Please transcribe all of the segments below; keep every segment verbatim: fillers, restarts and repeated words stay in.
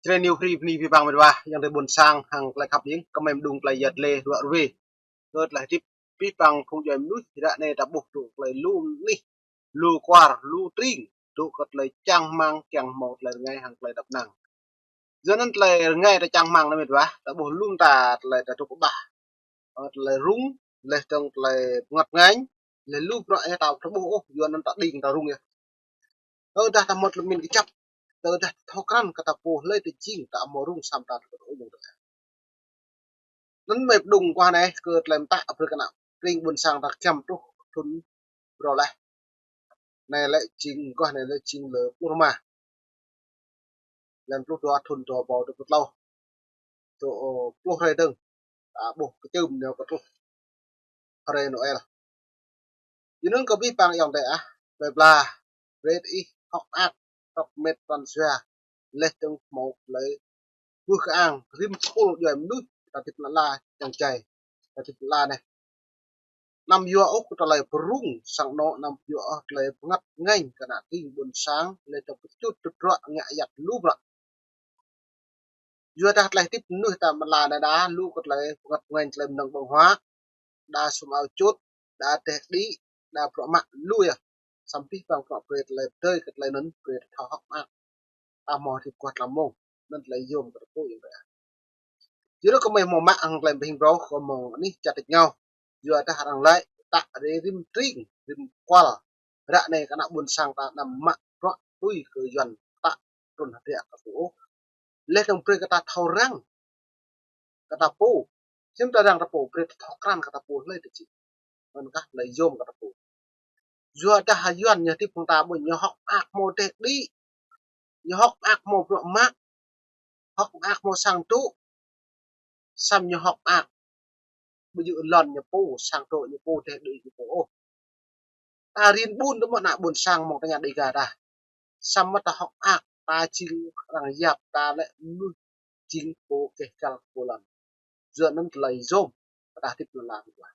Čơrơniu hrơi bơni abih bang mĕt wa, ayŏng adơi ƀôn sang hăng tơlơi khăp ƀing, kơmơi mơđung tơlơi yăt lĕ ruă ruê. Kơ tơlơi hơdip abih bang phung djuai mơnuih, ră anai ta ƀuh tŭ tơlơi lu anih, lu kwar, lu tring, tŭ kơ tơlơi čang rơmang, kiăng hmâo tơlơi rơngai hăng tơlơi tơnap năng. Yua anŭn tơlơi rơngai ta čang rơmang anai mĕt wa, ta ƀuh lŏm ta tơlơi ta tŭ kơƀah. Ơ, tơlơi rŭng, laih dơ̆ng tơlơi bơngăt ngañ, laih lu bruă yơh ta ƀu ƀuh ôh, yua anŭn ta đing ta rŭng yơh. Tơdah ta mŭt lơmin kơjăp, tơdah thâo krăn kơ ta pô hlơi ta jing ta hmâo rŭng samơ̆ ta tŭ kơ ôh yơh. Anŭn mơi pơđŭng kơ anai kơ tơlơi mơtă brơi kơ ană tring ƀôn sang ta giăm truh thŭn phrâo laih. Anai lĕ jing, kơ anai lĕ jing lơ pluh rơma. Lăm pluh dua thŭn dua rơbâo dua pluh klâo. Tŭ, ơ, pluh hrơi dơ̆ng. Ta ƀuh kơčưm nao kơ truh hrơi Noel. Yua anŭn kơ abih bang ayŏng adơi ah, plơi pla, brơi ih hơ̆k mơak, rŏk mĕt pran jua, laih dơ̆ng hmâo tơlơi ƀuh kơ-ang, rĭm tơpul djuai mơnuih, ta hơdip lŏn ala, čang jai, ta hơdip lŏn ala anai. Anăm yua ôh kơ tơlơi pơrŭng sang anŏ, anăm yua ôh tơlơi bơngăt ngañ kơ ană tring ƀôn sang, laih dơ̆ng pơčut tơdruă ngă yăt lu bruă. Yua dah tơlơi hơdip mơnuih ta mơ̆n lĕ anai đa lu kơ tơlơi bơngăt ngañ tơlơi mơnơ̆ng ƀơ̆ng huă, đa sum ao čut, đa teh đĭ, đa bruă mă lu yơh. Samơ̆ abih bang bruă brơi tơlơi pơdơi kơ tơlơi anŭn brơi ta thâo hơ̆k mơak. Ta hmâo hơdip kuah tlam mông, anŭn tơlơi yôm kơ ta pô yơh. Yua anŭn kơmơi hmâo mă hăng tơlơi pơhing brâo kơ mông anih čar tač rơngiao. Yua dah arăng laĭ, tă rĭm tring, rĭm kual. Ră anai kơ ană ƀôn sang ta anăm mă bruă tui kơ Yuan tă trŭn hơdră kơ pô ôh. Laih dơ̆ng brơi kơ ta thâo răng kơ ta pô. Hiư̆m ta răng ta pô, brơi ta thâo krăn kơ ta pô hlơi ta jing. Anŭn kah tơlơi yôm kơ ta pô. Yua dah Yuan ñu hơdip hăng ta ƀuh ñu hơ̆k mơak hmâo teh đĭ. Ñu hơ̆k mơak hmâo bruă mă. Hơ̆k mơak hmâo sang tŭ. Samơ̆ ñu hơ̆k mơak ƀu djơ̆ lŏn ñu pô, sang tŭ ñu pô, teh đĭ ñu pô ôh. Ta rin ƀun tơ mơ̆ ană ƀôn sang mơ̆ng tơña Đêga ta. Samơ̆ ta hơ̆k mơak, ta jing arăng yap, ta lĕ mơnuih jing pô keh kăl pô lŏn. Yua anŭn tơlơi yôm, ta hơdip lŏn ala mơ̆n wa.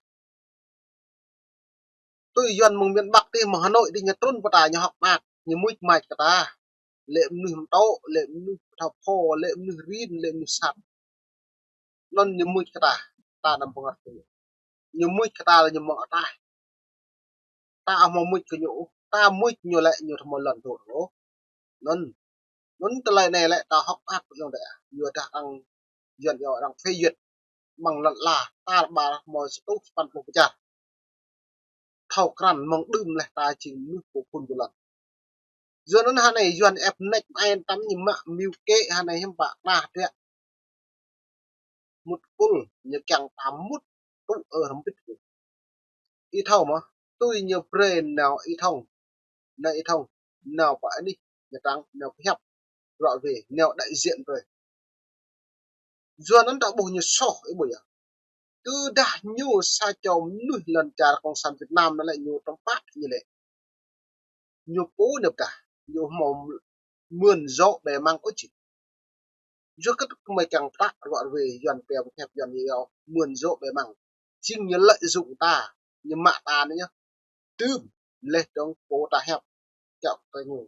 Tui Yuan mơ̆ng miền Bắc tih, mơ̆ng Hà Nội tih ñu trŭn pơ ta ñu hơ̆k mơak, ñu mưč mač kơ ta. Lĕ mơnuih mơtô, lĕ mơnuih thâo pho, lĕ mơnuih rin, lĕ mơnuih sat. Anŭn ñu mưč kơ ta, ta anăm bơngăt kơ ñu. Ñu mưč kơ ta lĕ ñu mơ̆ng ataih. Ta ƀu hmâo mưč kơ ñu ôh, ta mưč ñu lĕ ñu ƀu hmâo lŏn dŏ ôh. Anŭn, anŭn tơlơi anai lĕ ta hơ̆k mơak ayŏng adơi. Yua dah arăng Yuan yua arăng phê duyệt ƀơ̆ng lŏn ala, ta ƀar hmâo sa rơtuh sapăn pluh pơčah. Thâo krăn mơ̆ng đưm laih ta jing mơnuih pô phŭn pô lŏn. Yua anŭn hơnai Yuan ĕp nač mơai tăm ñu mă mơ̆ng kĕ hơnai hiư̆m pă ta hơdră. Mŭt kul ñu kiăng ta mŭt tŭ ơ hrŏm bĭt. Ih thâo mơ̆, tui ñu brơi nao ih thông. Nao ih thông, nao pơ anih, ñu tăng, nao pơhiăp, ră ruai, nao đại diện brơi. Yua anŭn ta ƀuh ñu soh, ih ƀuh yơh. Tơdah ñu sa čô mơnuih lŏn čar Cộng sản Việt Nam anai lĕ ñu tơmpă ñu lĕ. Ñu pô ñu pơdah, ñu hmâo mưn dŏ bê măng ôh čih. Yua kơ tŭ kơmơi kiăng pơtă ră ruai Yuan pơhiăp Yuan ñu yua mưn dŏ bê măng. Jing ñu lợi dụng ta, ñu mă ta anai ñu dưm, laih dơ̆ng pô ta hiăp, kiaŏ kơ ñu.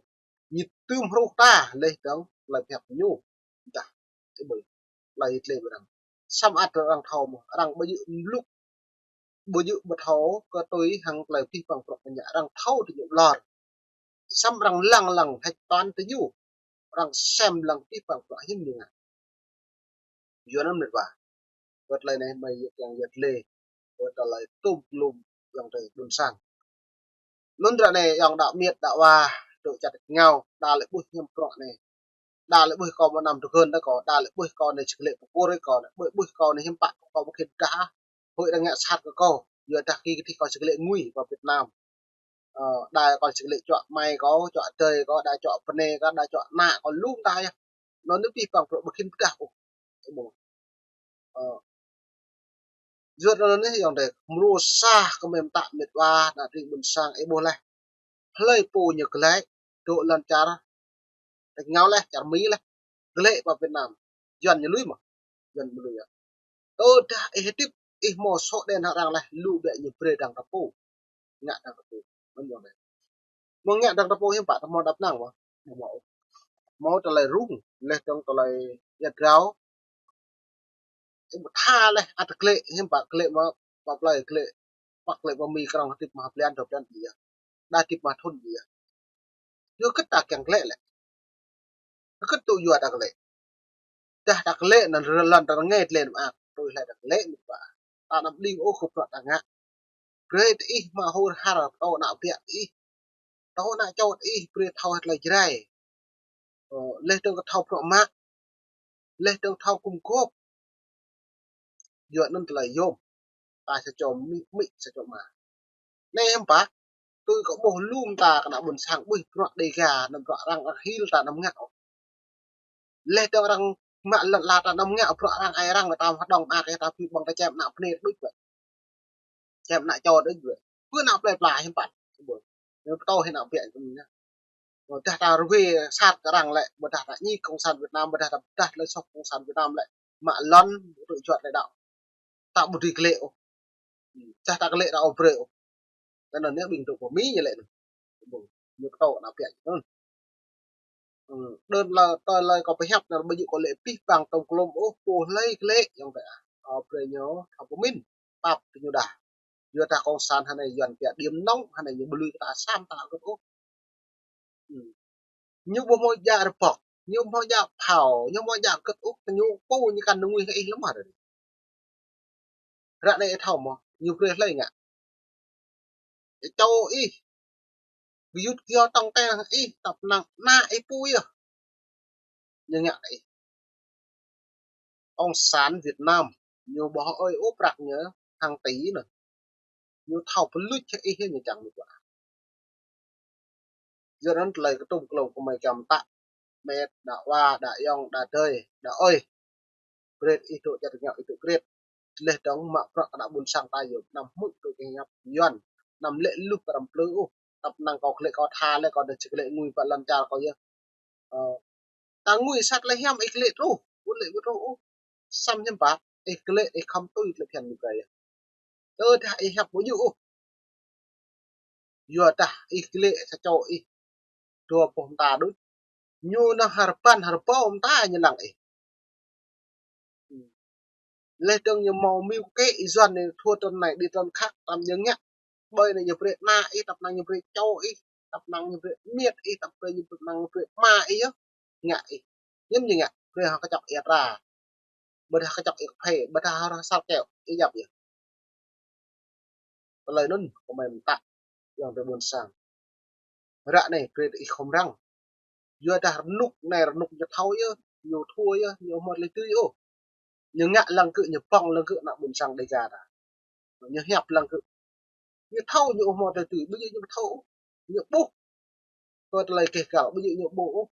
Ñu dưm hruh ta, laih dơ̆ng tơlơi pơhiăp ñu. Dah, ih ƀuh, tơlơi tlĕ ƀơi arăng. Samơ̆ ăt arăng thâo mơ̆, arăng ƀu djơ̆ mlŭk, ƀu djơ̆ ƀu thâo kơ tui hăng tơlơi abih bang bruă kơ ñu, arăng thâo tơ ñu ƀlŏr. Samơ̆ arăng lăng lăng hĕč toan tơ ñu. Arăng sem lăng abih bang bruă hiư̆m ñu ngă. Yua anŭn mĕt wa. Wơ̆t tơlơi anai mơi yua kiăng yua tơlơi. Wơ̆t tơlơi tŭm klŭm ayŏng adơi ƀôn sang. Anŭn ră anai ayŏng đaŏ miêt đaŏ wa, dŏ čar tač rơngiao, đa lĕ ƀuh hiư̆m bruă anai. Đa lĕ ƀuh kâo mơ̆ng năm tơgơn đa kâo, đa lĕ ƀuh kâo anai čơkơlĕ pơpŭ rơi kâo anai, ƀuh, ƀuh kâo anai hiư̆m pă kâo ƀu khĭn pơdah. Hơi arăng ngă sat kơ kâo, yua dah kơ kơdih kâo čơkơlĕ ngui pơ Việt Nam. Ơ, đa kâo čơkơlĕ čuă amai kâo, čuă adơi kâo, đa čuă bơnai kâo, đa čuă ană kâo, lŏm ta yơh. Anŭn abih bang bruă ƀu khĭn pơdah ôh. Ơ, yua anŭn anai ayŏng adơi, mrô sa kơmơi mơtă mĕt wa, ană tring ƀôn sang, ih ƀuh laih. Hlơi pô ñu glaĭ, dŏ lŏn čar tač rơngiao laih, čar Mi laih, glaĭ pơ Việt Nam. Yuan ñu lui mơ̆? Yuan ƀu lui yơh. Tơdah ih hơdip, ih hmâo sô đen hăng arăng laih, lu biă ñu brơi dăng ta pô. Ngă dăng ta pô. Mơ̆n ayŏng adơi. Mơ̆ng ngă dăng ta pô hiư̆m pă ta hmâo tơnap năng mơ̆? Ƀu hmâo ôh. Hmâo tơlơi rŭng, laih dơ̆ng tơlơi ia drao. Ih ƀu tha laih, ăt glĕ, hiư̆m pă glĕ mă, pă plơi glĕ, pă glĕ pă mi krong hơdip mă blan, dua blan ƀiă. Đa hơdip mă thŭn ƀiă. Yua kơ ta kiăng glĕ lĕ. Kơ tŭ yua ta glĕ. Dah ta glĕ anŭn lŏn ta rơngai glĕ anăm ak. Tui hlơi ta glĕ mĭt wa. Ta anăm đing ôh kơ bruă ta ngă. Brơi tơ ih mă hur har, pơtô ană biă ih. Pơtô ană čô ih, brơi thâo hơt lơi Jrai. Ơ, laih dơ̆ng kơ thâo bruă mă. Laih dơ̆ng thâo gum gôp. Yua anŭn tơlơi yôm. Ta sa čô amĭ, amĭ sa čô ama. Anai hiư̆m pă, tui kơ ƀuh lŏm ta kơ ană ƀôn sang ƀuh bruă Dêga, anăm bruă arăng, arăng hil ta anăm ngă. Laih dơ̆ng arăng mă lŏn ala ta anăm ngă, bruă arăng ai arăng, ta hơdơ̆ng mă kơ ta pĭ ƀơ̆ng ta čem ană bơnai đôč wơ̆t. Čem ană čô đôč wơ̆t. Pơ ană plơi pla hiư̆m pă. Ñu pơtô hĭ ană biă kơ ñu. Ƀôdah ta rơwĕ sat kơ arăng lĕ, ƀôdah ta ñi Cộng sản Việt Nam, ƀôdah ta pơdah tơlơi soh Cộng sản Việt Nam lĕ, mă lŏn, tŭ juăt lĕ đaŏ. Ta ƀu dưi glĕ ôh. Čah ta glĕ ta ƀu brơi ôh. Tơ anŭn yơh ƀing tŭ pơ Mi ñu lĕ anŭn. Ñu pơtô ană biă anŭn. Ơ, đơn lơ, tơlơi kâo pơhiăp anŭn ƀu djơ̆ kâo lĕ pih pang tơm klôm ôh, pô hlơi glĕ yơh ta. Ơ, brơi ñu thâo pơmĭn, pap tơ ñu đah. Yua dah Cộng sản hơnai Yuan pia điểm nóng, hơnai ñu ƀu lui kơ ta, sam ta hơget ôh. Ơ. Ñu ƀu hmâo djă rơbŏk, ñu ƀu hmâo djă phao, ñu ƀu hmâo djă hơget ôh, ñu pô ñu kăn ngui hăng ih lơmah ră anai. Ră anai ih thâo mơ̆, ñu brơi hlơi ngă. Čô ih, gơyut gơyâo tŏng teng hăng ih, tăp năng ană ih pô yơh. Ñu ngă ih. Cộng sản Việt Nam, ñu ƀu hơơi ôh prăk ñu hàng tỷ anŭn. Ñu thâo pơluč hăng ih ñu čang mĭt wa. Yua anŭn tơlơi kơtŭm klông kơ mơi kiăng mơtă. Met, đa wa, đa ayŏng, đa adơi, đa ơi. Brơi ih tŭ čăt ngă ih tŭ krĕt. Laih dơ̆ng mă bruă kơ ană ƀôn sang ta yơh, anăm hmư̆ tŭ kơ hiăp Yuan. Anăm lĕ luh pơrăm plư ôh. Tăp năng kâo glĕ kâo tha lĕ kâo đa či glĕ ngui pơ lŏn čar kâo yơh. Ơ, ta ngui sat lĕ hiam ih glĕ truh, ƀu lĕ ƀu truh ôh. Sam hiư̆m pă, ih glĕ ih khŏm tui glĕ phiăn ñu kơ yơh. Tơdah ih hiăp ƀu djơ̆ ôh. Yua dah ih glĕ sa čô ih dua boh mơta đôč. Ñu nao hơrbăn hơrbâo mơta ñu lăng ih. Laih dơ̆ng ñu hmâo mơ̆ng kơ ih Yuan anai thua tơl anai đĭ tơl khăk tam ñu ngă. Ƀơi anai ñu brơi ană ih, tăp năng ñu brơi čô ih, tăp năng ñu brơi miêt ih, tăp brơi ñu brơi năng ñu brơi ama ih yơh. Ngă ih. Hiư̆m ñu ngă, brơi hăng kơčŏk ia tra. Ƀôdah kơčŏk ia kơphê, ƀôdah hăng sat keo, ih djăp yơh. Tơlơi anŭn kơ mơi mơtă, yua tơ ƀôn sang. Ră anai brơi tơ ih khŏm răng. Yua dah rơnŭk anai rơnŭk ñu thâo yơh, ñu thua yơh, ñu hmâo tơlơi tui ôh. Ñu ngă lăng kơ ñu pŏng lăng kơ ană ƀôn sang Dêga ta. Ñu hiăp lăng kơ. Ñu thâo ñu hmâo tơlơi tui, ƀu djơ̆ ñu thâo ôh. Ñu ƀuh. Kơ tơlơi keh kal, ƀu djơ̆ ñu ƀuh ôh.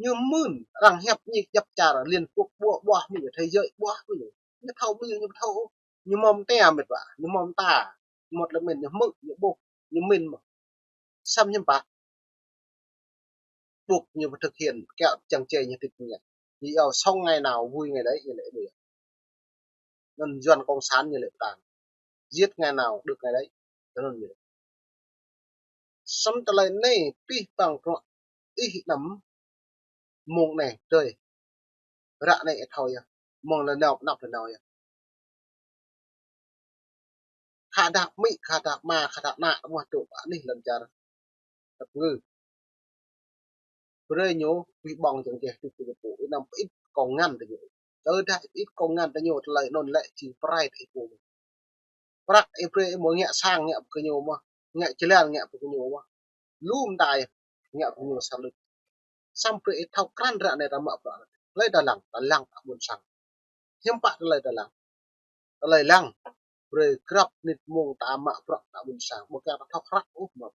Ñu mưn, arăng hiăp ñu djăp čar, Liên Quốc ƀuah, ƀuah mơ̆n ñu, thế giới ƀuah mơ̆n ñu. Ñu thâo ƀu djơ̆ ñu thâo ôh. Ñu hmâo mơta mĭt wa, ñu hmâo mơta. Hmâo tơlơi mĭn, ñu hmư̆, ñu ƀuh, ñu mĭn mơ̆n. Sam hiư̆m pă. Buộc ñu phải thực hiện kéo chăng chê ñu hơdip ñu. Ñu iâu sống ngày nào vui ngày đấy, ñu lĕ ƀu djơ̆. Anŭn Yuan cộng sản ñu lĕ pơtă. Giết ngày nào được ngày đấy. Tơ anŭn ñu lĕ. Sĭt tơlơi anai pih pang bruă ih anăm mơ̆ng anai tơi. Ră anai ih thâo yơh. Mơ̆ng lơ nao, anăp lơ nao yơh. Khă dah amĭ, khă dah ama, khă dah ană, mơ̆ tŭ pơ anih lŏn čar. Tăp ngư. Brơi ñu, pih ƀơ̆ng čang čeh tŭ tŭ pô, ih anăm pơĭt kông ngăn tơ ñu. Tơdah ih pơĭt kông ngăn tơ ñu, tơlơi anŭn lĕ či pơrai tơ ih pô. Prăk ih brơi ih mơ̆ ngă sang ngă pơ kơ ñu mơ̆, ngă jơlan ngă pơ kơ ñu mơ̆. Lŏm ta yơh, ngă pơ kơ ñu sa lŭt. Samơ̆ brơi ih thâo krăn ră anai ta mă bruă. Tơlơi ta lăng, ta lăng ta ƀôn sang. Hiư̆m pă tơlơi ta lăng. Tơlơi lăng, brơi grăp mơnit mông ta mă bruă ta ƀôn sang. Ƀu kiăng ta thâo hrăp ôh mơ̆.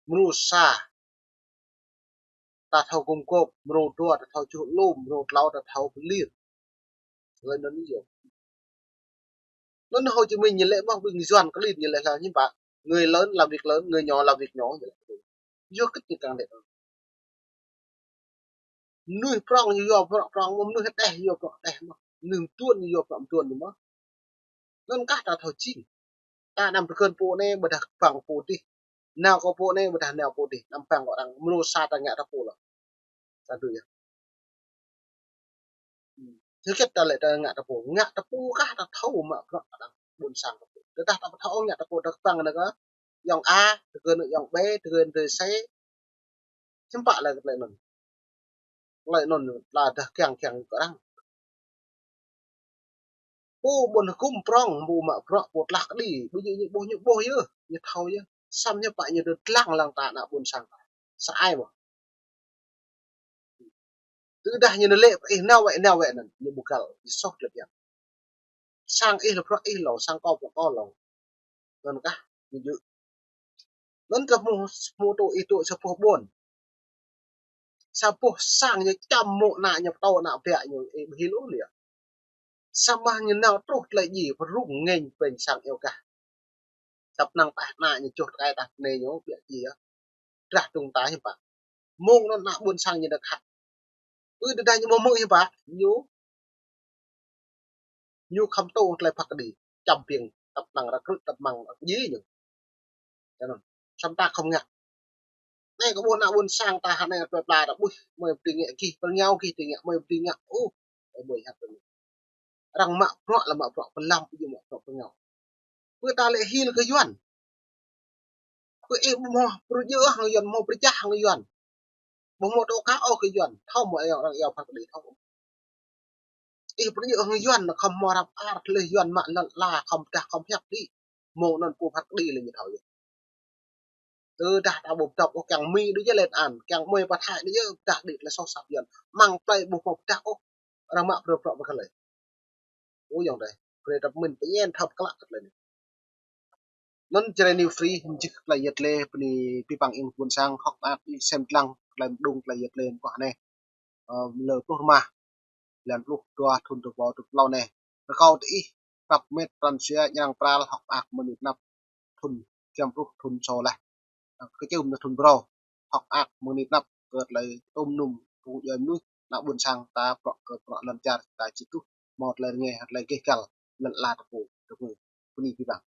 Mrô sa, ta thâo gum gôp, mrô dua ta thâo čuh lŏm, mrô klâo ta thâo pơlir. Tơlơi anŭn yơh. Anŭn Hồ Chí Minh ñu lĕ mơ̆, ƀing Yuan klin ñu lĕ hlâo hiư̆m pă. Người lớn làm việc lớn, người nhỏ làm việc nhỏ ñu lĕ. Yua hơget ñu kiăng lĕ. Mơnuih prŏng ñu yua bruă prŏng mơ̆, mơnuih hơdeh yua bruă hơdeh mơ̆. Mơnuih mơtuôn ñu yua bruă mơtuôn ñu mơ̆. Anŭn kah ta thâo jing. Ta anăm pơkơ̆n pô anai ƀôdah păng pô adih. Nao kơ pô anai ƀôdah nao pô adih. Anăm păng kơ arăng, mrô sa ta ngă ta pô lă. Tơdah yơh. Hơget ta lĕ ta ngă ta pô, ngă ta pô kah ta thâo mă bruă ta ƀôn sang ta pô. Tơdah ta ƀu thâo ngă ta pô ta kơpăng anai kơ ayŏng A, tơgơi anŭn ayŏng B, tơgơi anŭn tơgơi C. Hiư̆m pă lĕ tơlơi anŭn. Tơlơi anŭn tla dah kiăng kiăng kơ arăng. Pô ƀôn hơgŭm prŏng, pô mă bruă, pô tlah kơđi, ƀu djơ̆ ñu ƀuh, ñu ƀuh yơh, ñu thâo yơh. Samơ̆ ñu pă ñu tơdlăng lăng ta ană ƀôn sang ta. Sa ai mơ̆. Tơdah ñu nao lĕ ih nao wĕ, nao wĕ anŭn, ñu ƀu găl, ñu soh tơlơi biă. Sang ih lĕ bruă ih lŏ, sang kâo bruă kâo lŏ. Anŭn kah, ñu djơ̆. Anŭn kơ hmâo, hmâo tŭ ih tŭ sa boh ƀôn. Sa boh sang ñu čăm mơ̆ ană ñu pơtô ană biă ñu, ih ƀu hil ôh lĕ. Samơ̆ ñu nao truh tơlơi djai pơrŭng ngĕñ pĕnh sang iâu kah. Tăp năng tah ană ñu čoh tơkai tah bơnai ñu biă djai yơh. Drah dơ̆ng ta hiư̆m pă. Mơ̆ng anŭn ană ƀôn sang ñu nao khăp. Ư tơdah ñu ƀu hmư̆ hiư̆m pă, ñu, ñu khŏm tŭ tơlơi phat kơđi, čăm biêng, tăp năng răk krư̆, tăp năng răk djai ñu. Anŭn, samơ̆ ta khŏm ngă. Anai kơ ƀuh ană ƀôn sang ta hă anai plơi pla ta ƀuh, mơi pơding ngă gih, pơrơngiao gih ding ngă, mơi pơding ngă, ôh, ơi ƀơi hăt anai. Arăng mă bruă lĕ mă bruă pơlăm, ƀu djơ̆ mă bruă pơrơngiao. Pơ ta lĕ hil kơ Yuan. Pơ ih ƀu hmâo pơrơjơ̆ hăng Yuan, hmâo pơrơjah hăng Yuan. Ƀu hmâo tŭ kah ôh kơ Yuan, thâo mơ̆ ayŏng arăng iâu phat kơđi thâo. Ih pơrơjơ̆ hăng Yuan, khŏm hmâo rap ar, tơlơi Yuan mă lŏn ala, khŏm pơdah, khŏm hiăp đĭ. Mơ̆ng anŭn pô phat kơđi lĕ ñu thâo yơh. Tơdah ta ƀu pơdŏp ôh kiăng Mi đôč yơh lĕ an, kiăng mơi pơ Thái đôč yơh pơdah đĭ tơlơi soh sat Yuan. Mơ̆ng plơi ƀu hmâo pơdah ôh, arăng mă bruă bruă pơkơlơi. Ơ ayŏng adơi, brơi ta pơmĭn pơñen thâo pơklă kơ tơlơi anai. Anŭn Jrai New Free, mơjih tơlơi yăt lĕ, bơni abih bang ƀôn sang, hơ̆k mơak ih sem lăng, tơlơi mơđung tơlơi yăt lĕ mơguah anai. Ơ, lơ pluh rơma, blan pluh dua thun dua rơbâo dua pluh klâo anai. Rơkâo tơ ih, pap met pran jua ñrăng pral hơ̆k mơak mơni tơnap thun giăm pluh thun sô laih. Ơ, kơčưm nao thun brâo, hơ̆k mơak mơni tơnap kơ tơlơi tôm num, kơ djuai mơnuih, ană ƀôn sang ta bruă kơ bruă lŏn čar ta či truh, hmâo tơlơi rơngai, tơlơi gêh găl, lŏn ala ta pô, ta pô, bơni abih bang.